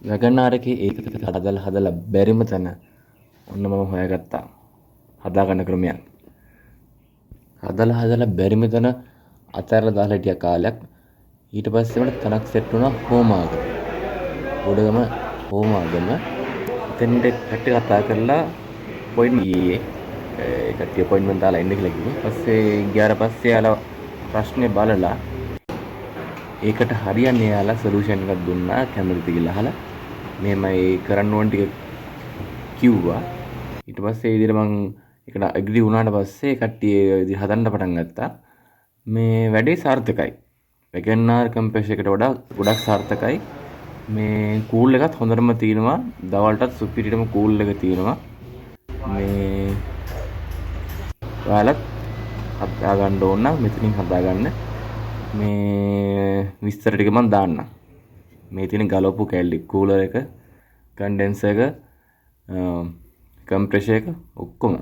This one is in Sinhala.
වැගන් ආර් එකේ ඒක හදලා හදලා බැරිම තැන ඔන්න මම හොයාගත්තා. හදාගන්න ක්‍රමයක්. හදලා හදලා බැරිම තැන අතහැරලා දාලා හිටියා කාලයක්. ඊට පස්සේ මට තැනක් සෙට් වුණා හෝමාගම. ගොඩගම හෝමාගම. එතෙන්ට කට්ටිය කතා කරලා අපොයින්ට්මන්ට් ගියේ. ඒ කට්ටිය අපොයින්ට්මන්ට් දාලා එන්න කියලා කිව්වා. පස්සේ ගියාට පස්සේ එයාලා ප්‍රශ්නේ බලලා ඒකට හරියන්නේ එයාලා සොලියුෂන් එකක් දුන්නා, කැමතිද කියලා අහලා මෙහෙමයි කරන්න ඕන ටික කිව්වා. ඊට පස්සේ ඒ විදිහට මං ඒකට ඇග්‍රී වුණාට පස්සේ කට්ටිය ඒ විදිහට හදන්න පටන් ගත්තා. මේ වැඩේ සාර්ථකයි. වැගන් ආර් කම්ප්‍රෙසර් එකට වඩා ගොඩක් සාර්ථකයි. මේ කූල් එකත් හොඳටම තියෙනවා. දවල්ටත් සුපිරියටම කූල් එක තියෙනවා. මේ ඔයාලත් හදාගන්න ඕන නම් මෙතනින් හදාගන්න. මේ විස්තර ටික මං දාන්නම්. මේ තියෙන ගලවපු කැල්ලි කූලර් එක, කන්ඩෙන්සර් එක, කම්ප්‍රෙසර් එක ඔක්කොම.